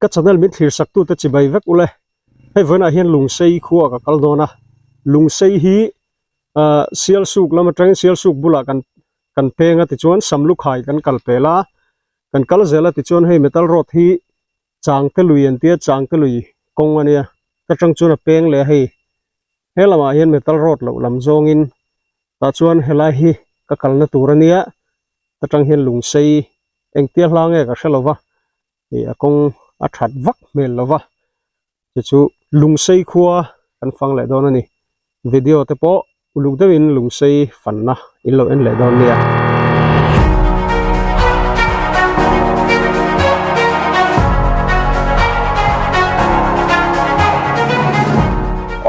Ka channel min thlir sak tute chibai vek ule. Hei vawiinah hian Lungsei khua ka kal dawn a. Lungsei hi ah Sialsuk lam atangin Sialsuk bulah kan kan peng a tichuan Samlukhai kan kal pel a. Kan kal zel a tichuan hei metal road hi Changte lui an tia Changte lui kawng a nia. Ka tang chuan a peng leh a hei. He lamah hian metal road loh lam zawngin tah chuan helai hi ka kalna tur a nia. Ta tang hian Lungsei engtia hla nge ka hre lo va. Ih a kawng a that vak hmel lo va chu chu lungsei khua kan fang leh dawn a ni video te pawh uluk deuhin lungsei fanna in lo en leh dawn nia.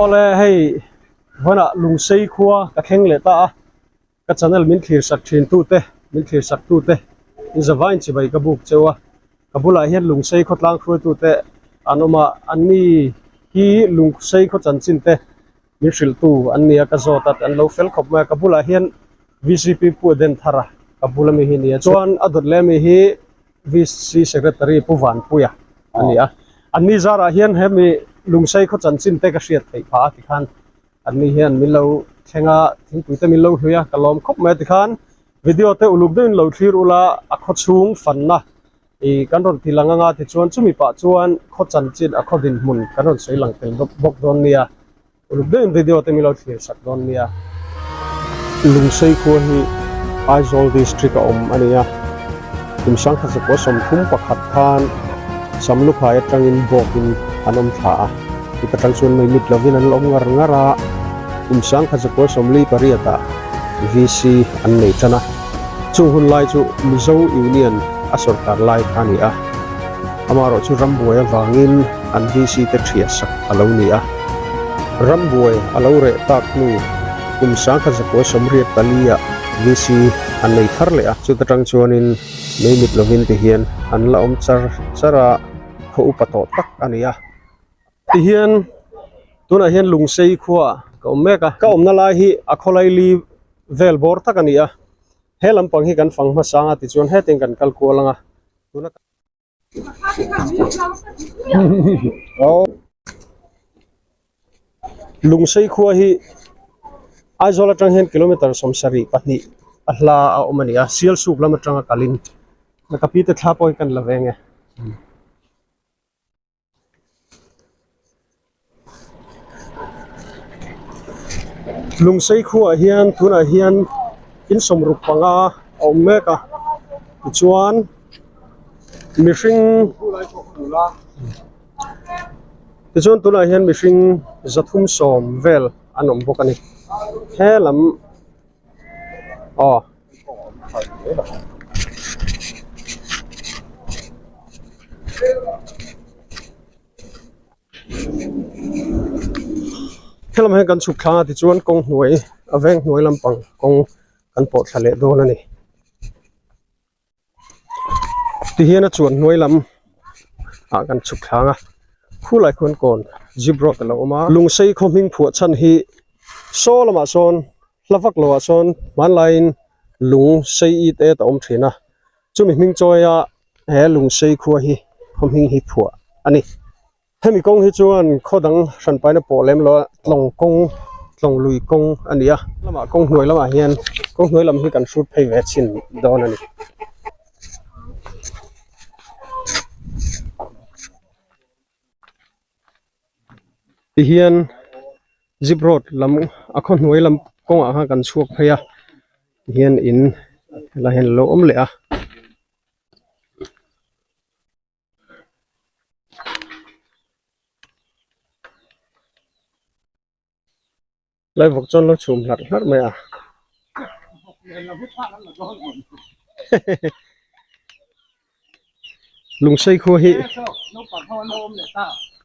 Awle hei vawnah lungsei khua ka thleng leh ta a. Ka channel min thlir sak thin tute, min thlir sak tute in zavain chibai ka buk cheu a, ka bulah hian Lungsei khawtlang hruaitute an awm a, anni hi Lungsei khaw chanchin te min hrilhtu an ni a, ka zawt a, an lo fel khawp mai a, ka bulah hian vcp Pu Eden Thara ka bula mi hi a ni a, chuan a dawt leh ami hi VC Secretary Pu Vanpuia a ni a, anni zarah hian hemi Lungsei khaw chanchin te ka hriat theih phah a tikhan Anni hian min lo thleng a, thingpui te min lo hlui a, ka lawm khawp mai a tikhan video te uluk deuhin lo thlir ula a khaw chhung fanna ih kan rawn ti lang anga tichuan chumi pah chuan khaw chanchin a khaw dinhmun kan rawn sawi lang tel bawk dawn nia, uluk deuhin video te min lo thlir sak dawn nia. Lungsei khua hi Aizawl district a awm a ni a, kum sangkhat zakua 31 khan Samlukhai atangin bawkin an awm thla a. Mipa tang chuan mei mit lovin an la awm ngar ngar a, kum 10,000 48 ah VC an nei tan a, chung hun lai chu Mizo Union a sawrkar lai kha a ni a, amaherawh chu rambuai avangin an VC te thiah sak a lo ni a, rambuai a lo reh tak hnu kum 10,084 ah VC an nei thar leh a, chuta tang chuanin mei mit lovin ti hian an la awm char char a, khaw upa tawh tak a ni a. Tihian tunah hian Lungsei khua ka awm mek a, ka awmna lai hi a khawlai li vel bawr tak a ni a, he lampang hi kan fang hmasang a tichuan hetiang kan kal kual ang a, tuna Lungsei khua hi Aizawl atang hian kilometer 72 a hla a awm a ni a, Sialsuk lam atanga kalin ka pi te thla pawh hi kan la veng e. Lungsei khuaah hian tunah hian in sawmruk panga a awm mek a tichuan mihring tichuan tunah hian mihring 370 vel an awm bawk a ni he lam aw. Helam hian kan chhuk thlang a tichuan kawng hnuai a veng hnuai lampang kawng kan pawh thla leh dawn a ni. Tihian a chuan hnuai lam ah kan chhuk thlang a khulai khuan kawn zip road a lo awm a lungsei khaw hming phuah chhan hi saw lamah sawn hla vak loh ah sawn hmanlaiin lung sei it et a awm thin a chumi hming chawia he lungsei khua hi khaw hming hi phuah a ni. Hemi kawng hi chuan khaw dang hran paina pawh lem lo a tlawng kawng tlawng lui kawng a ni a lamah kawng hnuai lamah hian kawng hnuai lam hi kan hrut phei ve chhin dawn a ni. Tihian zip road lam a khaw hnuai lam kawngah khan kan chhuak phei a tihian in helai hian a lo awm leh a. Lai vawk chuan lo chhum hlarh hlarh mai a. Lungsei khua hi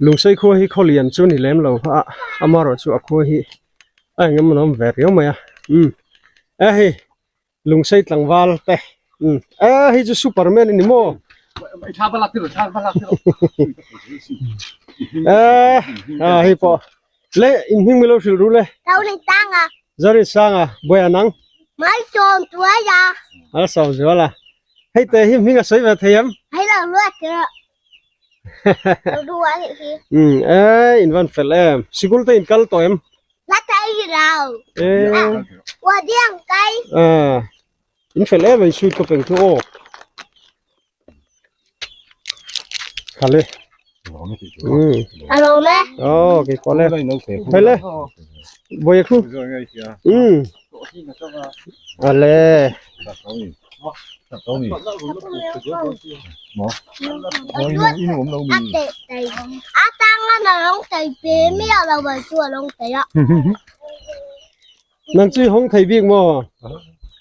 Lungsei khua hi khaw lian chu ni lem lo a amaherawh chu a khua hi a eng emaw awm ve riau mai a umm e hei Lungsei tlangval te umm e hei chu superman a ni maw e a hei pawh le in hming milo hrilh ru le Zorinsanga buai anang a sawm zual a hei te hi hming a sawi ve thei em. Um e in van fel em sikul te in kal tawh em e a in fel em in suit ka peng chu aw khale um aw kei pawh le hei le vawi a thu um ale. Nang chu i hawng thei bik maw?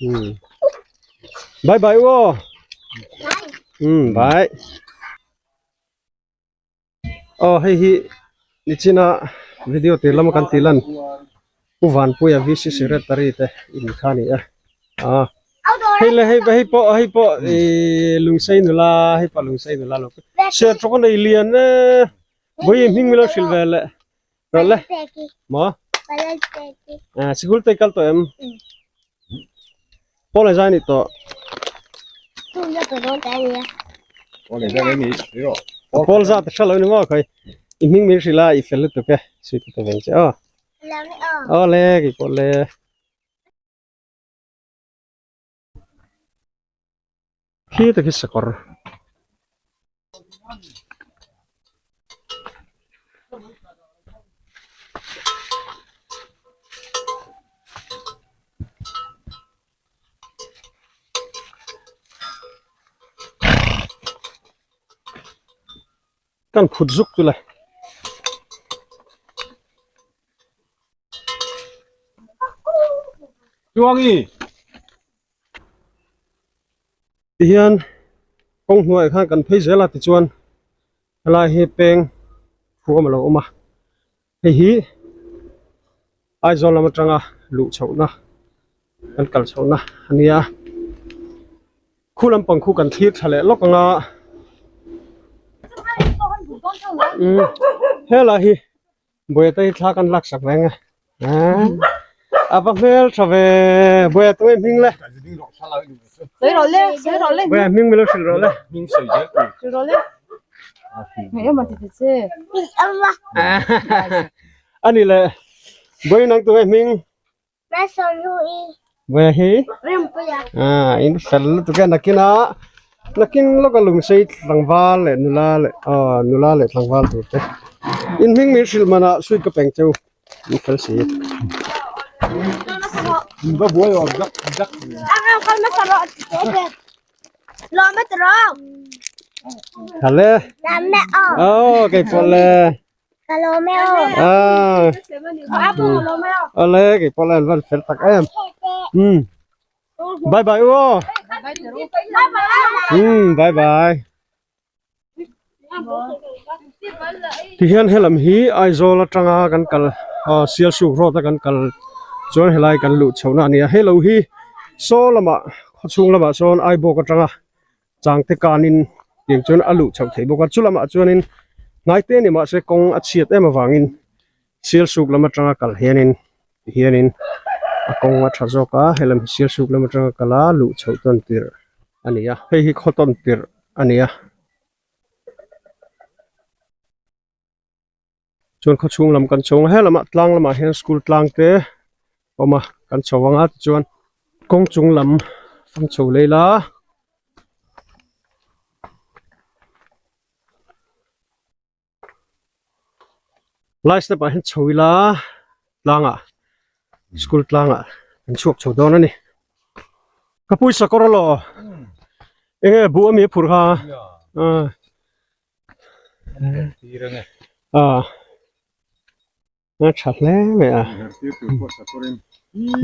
Um. Bye bye u aw. Um bye. Aw hei hi nichina video tir lama kan tih lan Pu Vanpuia VC Secretary te in kha a ni a ah hei le hei hei pawh hei pawh ihh lungsei nula hei pawh lungsei nula lo sertawk a nei lian e vawiin hming milo hrilh ve leh rawh le maw ah sikul te i kal tawh em pawl a zai ni tawh pawl zat a hre lo ni maw khawi i hming min hrilh a i fel lutuk e sweet ka veng che aw aw le kei pawh le. Khi te khi sakawr. Kan phut zuk chu le. Chuangi. Tihian kawng hnuaiah khan kan phei zel a tichuan helai hi peng thuam a lo awm a hei hi Aizawl lam atanga luh chhohna kan kal chhohna a nia khu lampang khu kan thlir thla leh lawk ang a umm helai hi. Buaita hi thla kan lak sak veng e. A va hmel tha ve. Buaia tunge hming le. Sawi rawh le, sawi rawh le. Buaia hming milo hrilh rawh le. Hming sawi zel tur. Hrilh rawh le. Ngai em a ti ta che. Ani le. Buaia nang tunge hming. Buaia hi. Ah in fel lutuk e nakin a nakin lawk a lungsei tlangval leh nula leh aw nula leh tlangval tur te in hming min hrilh manah sweet ka peng cheu in fel si. Hale aw kei pawh le. Ah. Ole kei pawh la an van fel tak em. Um. Bye bye u aw. Um bye bye. Tihian helam hi Aizawl atanga kan kal ah Sialsuk road a kan kal chuan helai kan luh chhohna a ni a hei lo hi saw lamah khawchhung lamah sawn Aibawk atanga changte kanin tiang chuan a luh chhoh theih bawk a chu lamah chuanin hnai te ni mahse kawng a chhiat em avangin Sialsuk lam atanga kal hianin tihianin a kawng a tha zawk a helam hi Sialsuk lam atanga kal a luh chhoh tawn tirh a ni a hei hi khaw tawn tirh a ni a. Chuan khawchhung lam kan chho ang a helamah tlang lamah hian school tlang te a awm a kan chho ang a tichuan kawng chung lam fang chho leh ila lai step ah hian chho ila tlangah school tlangah kan chhuak chho dawn a ni ka pawisa kawr alaw eng nge buh ami a phurh kha ah. Ah a tha hle mai a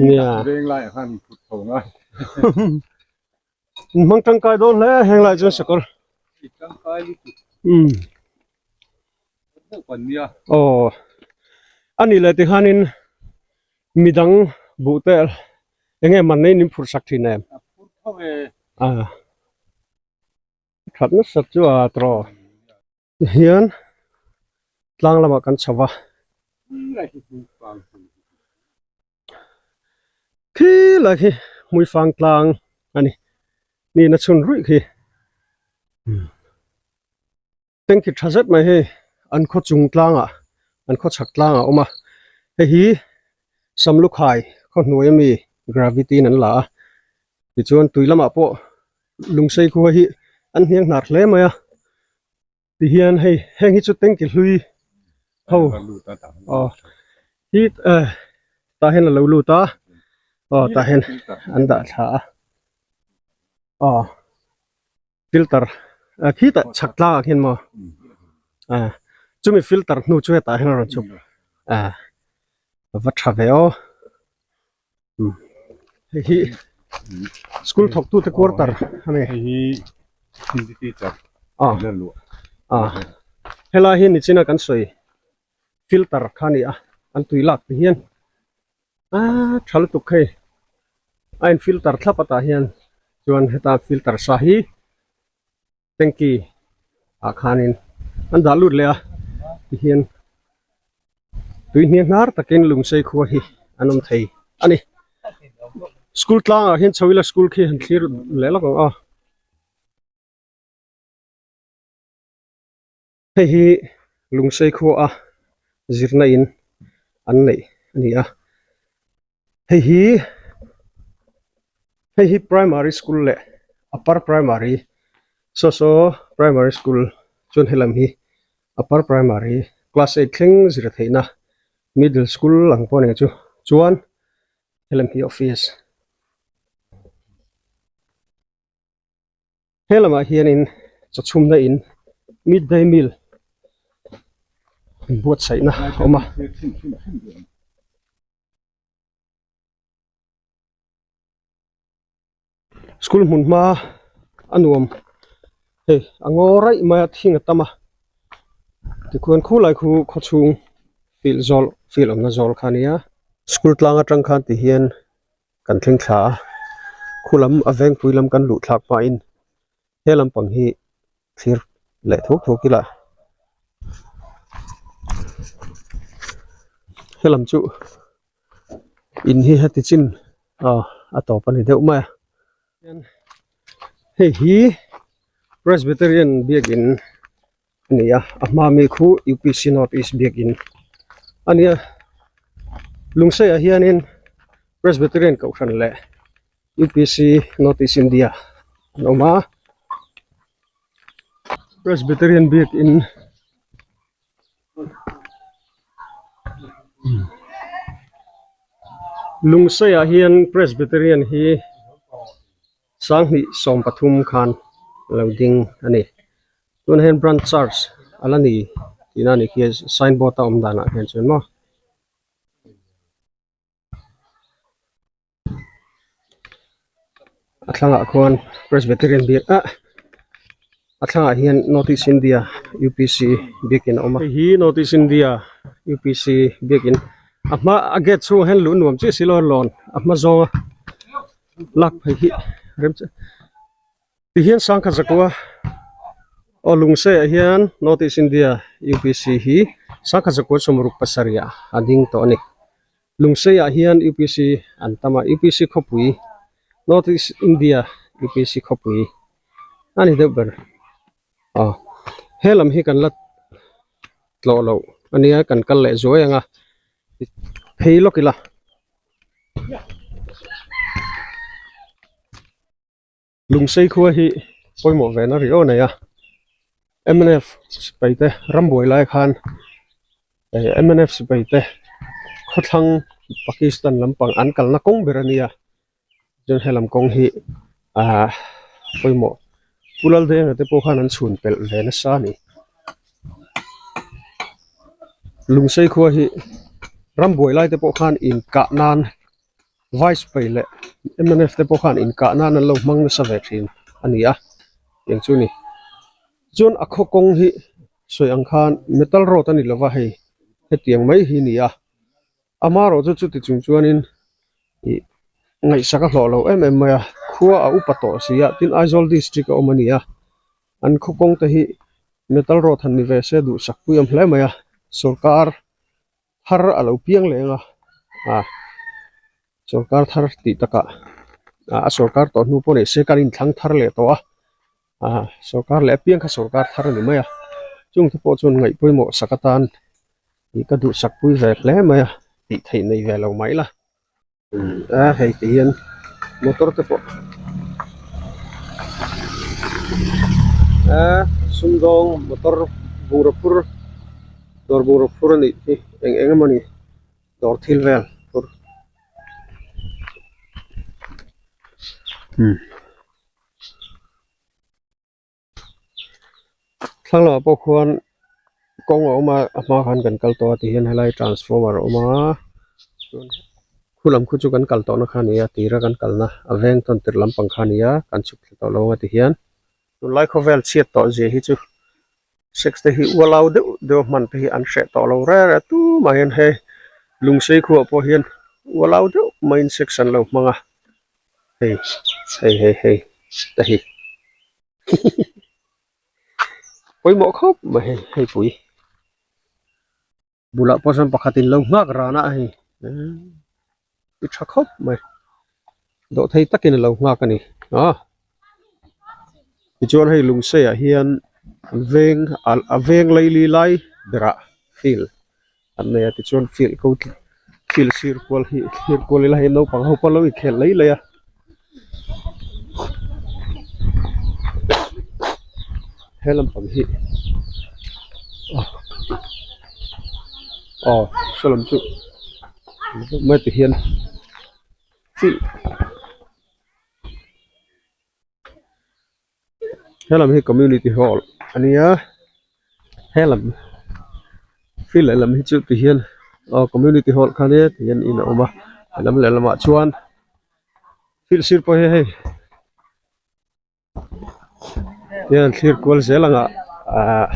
nia hmang tangkai dawn hle heng lai chuan sakawr um aw a nih leh tikhanin midang buh te eng nge man neiin in phurh sak thin em ah. That nasat chu a tawh hian tlang lamah kan chho va khi lai khi hmuifang tlang a ni ni na chhun ruih khi. Tanki tha zet mai hei an khaw chung tlangah an khaw chhak tlangah a awm a hei hi Samlukhai khaw hnuai ami gravity in an la a tichuan tui lamah pawh lungsei khua hi an hniang hnar hle mai a tihian hei heng hi chu tanki hlui ho aw hi eh tah hian a lo lut a aw tah hian an dah thla a aw. Filter ah khitah chhak tlangah khian maw ah chumi filter hnu chu hetah hian a rawn chhuk ah a va tha ve aw umm hei hi school thawk tute quarter a ni hei hi hindi teacher ah ah helai hi nichina kan sawi filter kha a ni a an tui lak te hian ah tha lutuk hei a in filter thlap atah hian chuan heta filter sa hi tanky ah khanin an dah lut leh a tihian tui hniang hnar takin lungsei khua hi an awm thei a ni school tlangah hian chho ila school khi han thlir leh lawk ang aw. Hei hi Lungsei khua a zirna in an neih a ni a hei hi hei hi primary school leh upper primary saw saw primary school chuan helam hi upper primary class eight thleng zir theihna middle school ang pawh a ni chu chuan helam hi office. He lamah hianin chaw chhumna in mid day meal buatsaihna a awm a. School hmun hma a nuam hei a ngaw raih mai a thing a tam a tikhuan khulai khu khawchhung field zawl field awmna zawl kha a nia school tlang atang khan ti hian. Kan thleng thla a, khu lam a vengpui lam kan luh thlak hmain he lampang hi thlir leh thuk thuk ila he lam chu in hi heti chin aw a tawp a ni deuh mai a hei hi Presbyterian biakin a ni a a hma mi khu U P C north east biakin a ni a lungseiah hianin presbyterian kohhran leh U P C north east india an awm a presbyterian biakin lungseiah hian presbyterian hi. Sanghnih 13 khan a lo ding a ni. Tunah hian branch church a la ni tihna a nih khi sign board a awm danah hian chuan maw. A thlangah khuan Presbyterian biak ah a thlangah hian North East India U_P_C biakin a awm a. Hei hi North East India U_P_C biakin a hma a gate chhungah hian luh nuam chiah si lo a lawn a hma zawnga. Lak phei hi rem che ti hian sangkha zakua aw lungsei ah hian north east india upc hi sangkha zakua sawmruk pasarih ah a ding tawh a ni lungsei ah hian upc an tam a upc khawpui north east india upc khawpui a ni deuh ber aw he lam hi kan la tlawh loh a nia kan kal leh zuai ang a phei lawk ila. Lungsei khua hi pawimawh ve na riau a nei a mnf sipai te rambuai lai khan eh mnf sipai te khawthlang Pakistan lampang an kalna kawng ber a nia chuan helam kawng hi ah pawimawh Pu Laldenga te pawh khan an chhun pelh ve nasa a ni. Lungsei khua hi rambuai lai te pawh khan inkah nan vice pei leh mnf te pawh khan inkah nan an lo hmang nasa ve thin a ni a eng chu ni chuan a khaw kawng hi sawi ang khan metal road a ni lova hei hetiang mai hi a ni a amaherawh chu chuti chung chuanin ih ngaihsak a hlawh lo em em mai a khua a upa tawh si a tin Aizawl district a awm a ni a an khaw kawng te hi metal road han ni ve se duhsak pui awm hle mai a sawrkar thar a lo piang leh ang a ah sawrkar thar tih takah ah a sawrkar tawh hnu pawh ni se kan inthlang thar leh tawh a ah sawrkar leh apiang kha sawrkar thar a ni mai a. Chung te pawh chuan ngaih pawimawh sak atan ih ka duhsak pui ve hle mai a tih theih nei ve lo mai la. A hei ti hian motor te pawh a sumdawng motor bungraw phur dawr bungraw phur a nih hi eng eng emaw ni dawr thil vel phur umm. Thlang lamah pawh khuan kawng a awm a a hma khan kan kal tawh a tihian helai transformer a awm a chuan khu lam khu chu kan kal tawhna kha a ni a tira kan kalna a veng tawn tirh lampang kha a ni a kan chhuk thla tawh lo ang a tihian tunlai khawvel chhiat tawh zia hi chu sex te hi ualau deuh deuh a hman te hi an hreh tawh lo reng reng a tumah hian hei lungsei khuaah pawh hian ualau deuh maiin sex an lo hmang a hei hei hei hei te hi. Pawimawh khawp mai hei hei pui bulah pawh sawn pakhat in lo nghak ran a hei i tha khawp mai dawhthei takin a lo nghak a ni a tichuan hei lungsei ah hian veng a veng laili lai berah field an nei a tichuan field ko field sir kual hi thlir kual ila hei naupang ho pawh an lo inkhel lai lai a. He lampang hi aw saw lam chu mai ti hian field he lam hi community hall a nia he lam field leh lam hi chu ti hian aw community hall kha nia ti hian in a awm a helam leh lamah chuan field sir pawh hi hei hian thlir kual zel ang ah ahh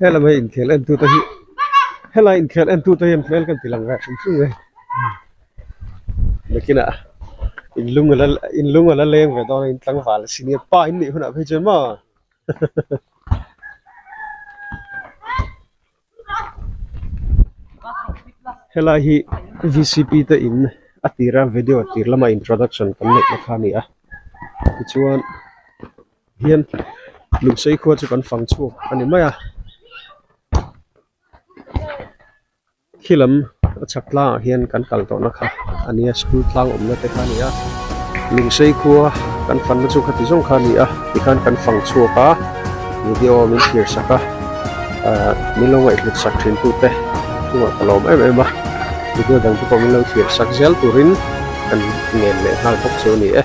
helam hei inkhel en tute hi helai inkhel en tute hian hmel kan ti lang ve hrim hrim nge nakinah in lung ala in lung ala leng ve dawn a in tlangval senior pa in nih hunah phei chuan maw helai hi V C P te in a tira video tir lama introduction kan neih na kha a ni a tichuan. hian lungsei khua chu kan fang chhuak a ni mai a khi lam a chhak tlangah hian kan kal tawhna kha a nia school tlang awmna te kha a ni a lungsei khua kan fanna chu khati zawng kha a ni a tikhan kan fang chhuak a video min thlir sak a ahh min lo ngaihhlut sak thin tute chungah ka lawm em em a video dang te pawh min lo thlir sak zel turin kan ngen leh nghal bawk chu a ni e.